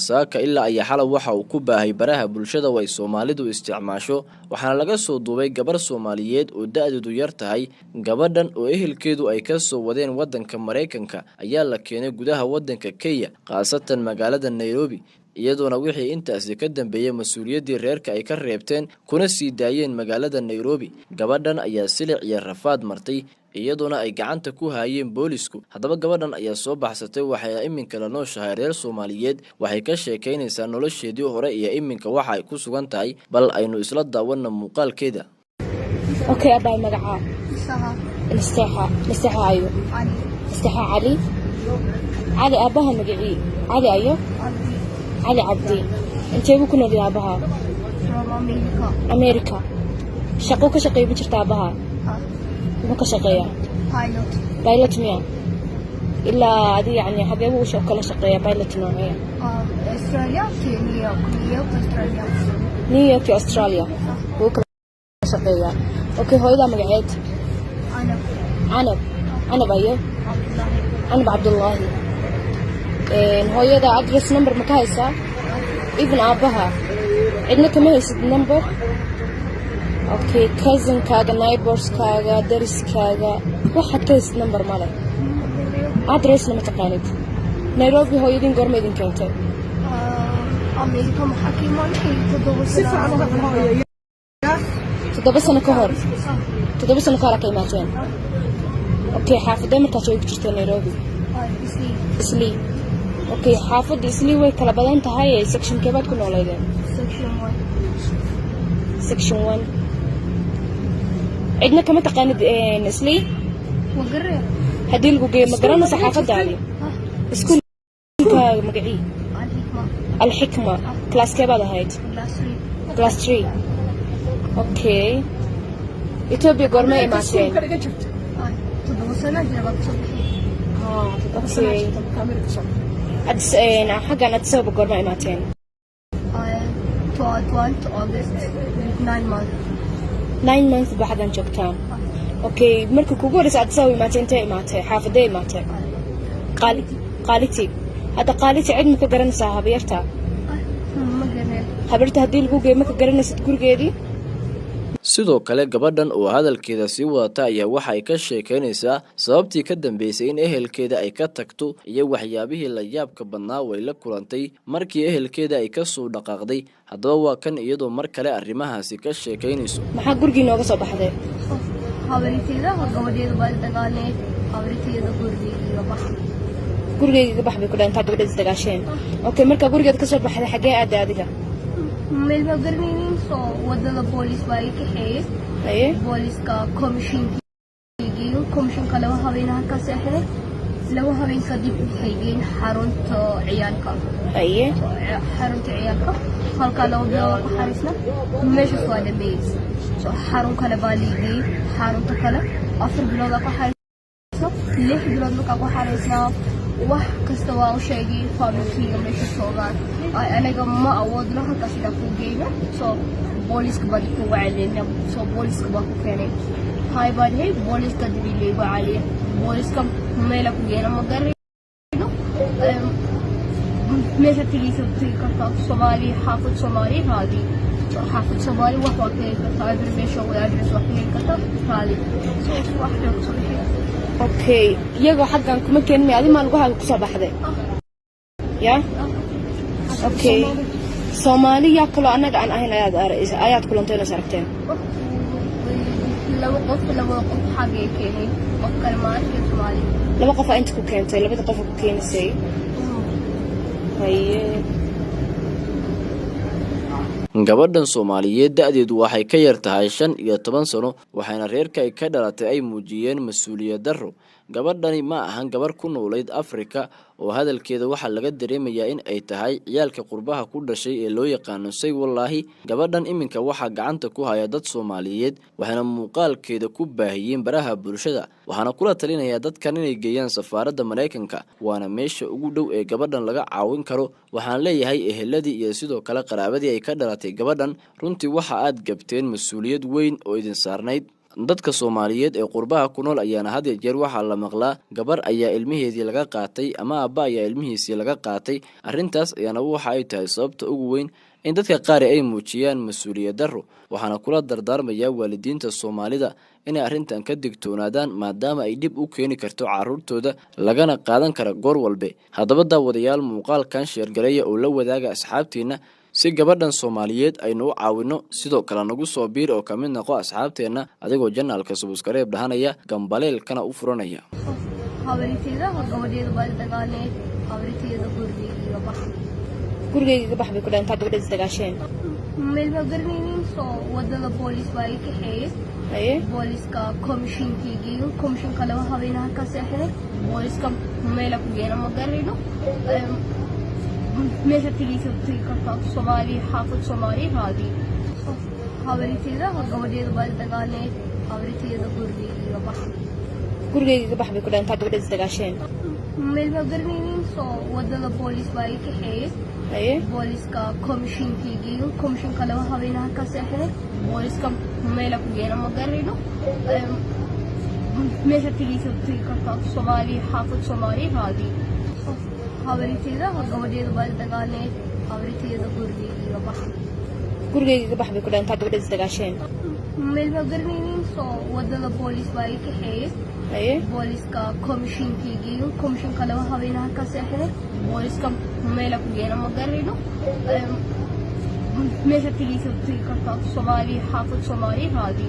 Saaka ilaa ayaa xalab waxa uu ku baahay baraha bulshada oo ay Soomaalidu isticmaasho, waxaana laga soo duubay gabar Soomaaliyeed oo da'deedu yar tahay. Gabadhan oo ehelkeedu ay ka soo wadeen waddanka Maraykanka ayaa la keenay gudaha waddanka Kenya, khaasatan magaalada Nairobi, iyadoona wixii intaasi ka dambeeyey mas-uuliyaddii reerka ay ka reebteen kuna sii daayeen magaalada Nairobi. Gabadhan ayaa silic iyo rafaad martay, iyadoona ay gacanta ku haayeen boolisku. Haddaba gabadhan ayaa soo baxsatay, waxayna iminka la nooshahay reer Soomaaliyeed. Waxay ka sheekaynaysaa nolosheedii hore iyo iminka waxa ay ku sugan tahay. Bal aynu isla daawana muuqaalkeeda. Okay, abaay, magacaa? Nasteexa. Nasteexa ayo? Nasteexa Cali. Cali, aabbaha magacii? Cali ayo? Cali Cabdi. Intee buu ku nool yahay aabbaha? America. Shaqo ka shaqeeya ma jirta aabbaha? Muxuu ka shaqeeyaa? Pilot miya? Ilaa adi yani xagee buu kala shaqeeyaa? Pilot nooceeya? New York iyo Australia wuu kala shaqeeyaa. Okay, hooyadaa magaceed? Canab. Canab ayo? Canab Cabdullaahi. Hooyada address number ma ka haysaa? Even aabbaha cidna kama haysid number? Okay, cousinkaaga, neighborskaaga, dariskaaga, waxaad ka haysid number male? Addressna ma taqaanid? Nairobi hooyadiin goorma idin keentay? Amerika maxaa ka imaanay 7 sano. 7 sano ka hor. 7 sano ka hor aa ka imaateen. Okay, xaafadee markaas way ku jirteen Nairobi? Islii. Okay, xaafadda Islii way kala badan tahay, section keebaad ku nooleydeen? Section 1. Section 1. Cidna kama taqaanid Islii? Wagare. Haddii lagu geeyo, ma garanaysa xaafadaadi? Iskuulkaaga magacii? Alxikma. Alxikma. Classkee baad ahayd? Class 3. Class 3. Okay, Ethiopia goormay imaateen? 7 sano jira baa kasoo bixiyay. Okay, Addis, xaggan Addis Ababa goorma imaateen? 12 August, 9 months. 9 months ba xaggan joogtaan. Okay, marka kugu horeysa Addis Ababa imaatee, intee imaatee? Xaafadee imaatee? Qaaliti. Hadda Qaaliti cid ma ka garanaysaa? Habaryarta? Ma garanay. Habaryarta haddii lagu geeyo, ma ka garanaysid gurigeedii? Sidoo kale gabadhan oo hadalkeeda sii wadata ayaa waxa ay ka sheekaynaysaa sababtii ka dambeysay in ehelkeeda ay ka tagto iyo waxyaabihii la yaabka badnaa way la kulantay markii ehelkeeda ay ka soo dhaqaaqday. Haddaba waa kan iyadoo mar kale arrimahaasi ka sheekaynayso. Maxaa gurigii nooga soo baxday? Habaryarteeda gabadheeda baa dagaalneed. Habaryarteeda gurigeyga bax. Gurigeyga ka bax bay ku dhahan intaa gabadheed isdagaasheen. Okay, markaa gurigeed ka soo baxday, xaggee aaday adiga? Meel ma garanaynin, soo wadada boolis baa i kaxeeyey. Booliska commissionkiigeeyo. Commissionka 2 habeen halkaa seexday. 2 habeen kadib waxay geyn xarunta ciyaalka. Xarunta ciyaalka halkaa 2 bilood ku xariisna. Meeshaas waa dhameeyey. So xarun kale baa liigeeyey. Xarunta kale 4 bilood ku xariisna. 6 bilood markaa ku xariisnaa, wax kasta waa u sheegay familkeyga meesha joogaan. Anaga ma awoodno halkaas inaan kuu geyno, so booliska baan kugu celina. So booliska baa ku keenay. Hay baan yahay, booliska dib ilaygu celiya. Booliska meela ku geena ma garanayno. Meesha tageysa tagi kartaa Soomaali, xaafad Soomaali raadi. Xaafad Soomaali wax waa ka heli kartaa, information way, address waa ka heli kartaa, raadi. So wax bay kusoo bixi. Okay, iyagoo xaggan kuma keenin may? Adi maa lugahaaga kusoo baxday ya? Okay, Soomaali yaa kaloo annaga aan ahayn ayaad kulantay inaad aragteen? Laba qof. Labada qof xaggay keenay, qof kale ma arkin Soomaali. Laba qof aa inta ku keentay? Labada qof ku keenisay. Haye. Gabadhan Soomaaliyeed da'deedu waxay ka yar tahay 15 sano, waxayna reerka ay ka dhalatay ay muujiyeen mas-uuliyad darro. Gabadhani ma ahan gabar ku noolayd Afrika, oo hadalkeeda waxaa laga dareemayaa in ay tahay ciyaalka qurbaha ku dhashay ee loo yaqaano say wallaahi. Gabadhan iminka waxaa gacanta ku haya dad Soomaaliyeed, waxayna muuqaalkeeda ku baahiyeen baraha bulshada. Waxaana kula talinayaa dadkan inay geeyaan safaaradda Maraykanka, waana meesha ugu dhow ee gabadhan laga caawin karo. Waxaan leeyahay eheladii iyo sidoo kale qaraabadii ay ka dhalatay gabadhan, runtii waxa aad gabteen mas-uuliyad weyn oo idin saarnayd. Dadka Soomaaliyeed ee qurbaha ku nool ayaana had ya jeer waxaa la maqlaa gabar ayaa ilmaheedii laga qaatay ama aabba ayaa ilmihiisii laga qaatay. Arrintaas ayaana waxa ay tahay sababta ugu weyn in dadka qaar ay muujiyaan mas-uuliyad darro, waxaana kula dardaarmayaa waalidiinta Soomaalida inay arrintan ka digtoonaadaan, maadaama ay dhib u keeni karto carruurtooda lagana qaadan kara goor walbe. Haddaba daawadayaal, muuqaalkan sheergareeya oo la wadaaga asxaabtiina si gabadhan Soomaaliyeed aynu u caawino. Sidoo kale nagu soo biir oo ka mid noqo asxaabteenna adigoo janaalka subuskareeb dhahanaya, gambaleelkana u furanaya. Habaryarteeda gabadheeda baa isdagaalnay, habaryarteeda gurigeyga bax. Gurigeyga ka bax bay ku dhahay intaa gabadheed isdagaasheen. Meel ma garanaynin, soo wadada boolis baa i kaxeeyey. Haye. Booliska komishinkii geeyo, komishinka 2 habeen halkaa seexday. Booliska meela ku geena ma garanayno. Meesha tegeysa tegi kartaa, Soomaali xaafad Soomaali raadi. Habaryarteeda gabadheeda baa isdagaalnay, habaryarteeda gurigeyga bax. Gurigeyga ka bax bay ku dhahay intaa gabadheed isdagaasheen. Meel ma garanaynin, soo wadada boolis baa i kaxeeyey. Haye. Booliska komishinkii geeyo, komishinka 2 habeen halkaa seexday. Booliska meela ku geena ma garanayno. Meesha tegeysa tegi kartaa, Soomaali xaafad Soomaali raadi. Habaryarteeda gabadheeda baa isdagaalnay, habaryarteeda gurigeyga bax. Gurigeyga ka bax bay ku dhahay intaa gabadheed isdagaasheen. Meel ma garanaynin, soo wadada boolis baa i kaxeeyey. Haye. Booliska komishinkii geeyo, komishinka 2 habeen halkaa seexday. Booliska meela ku geena ma garanayno. Meesha tegeysa tegi kartaa, Soomaali xaafad Soomaali raadi.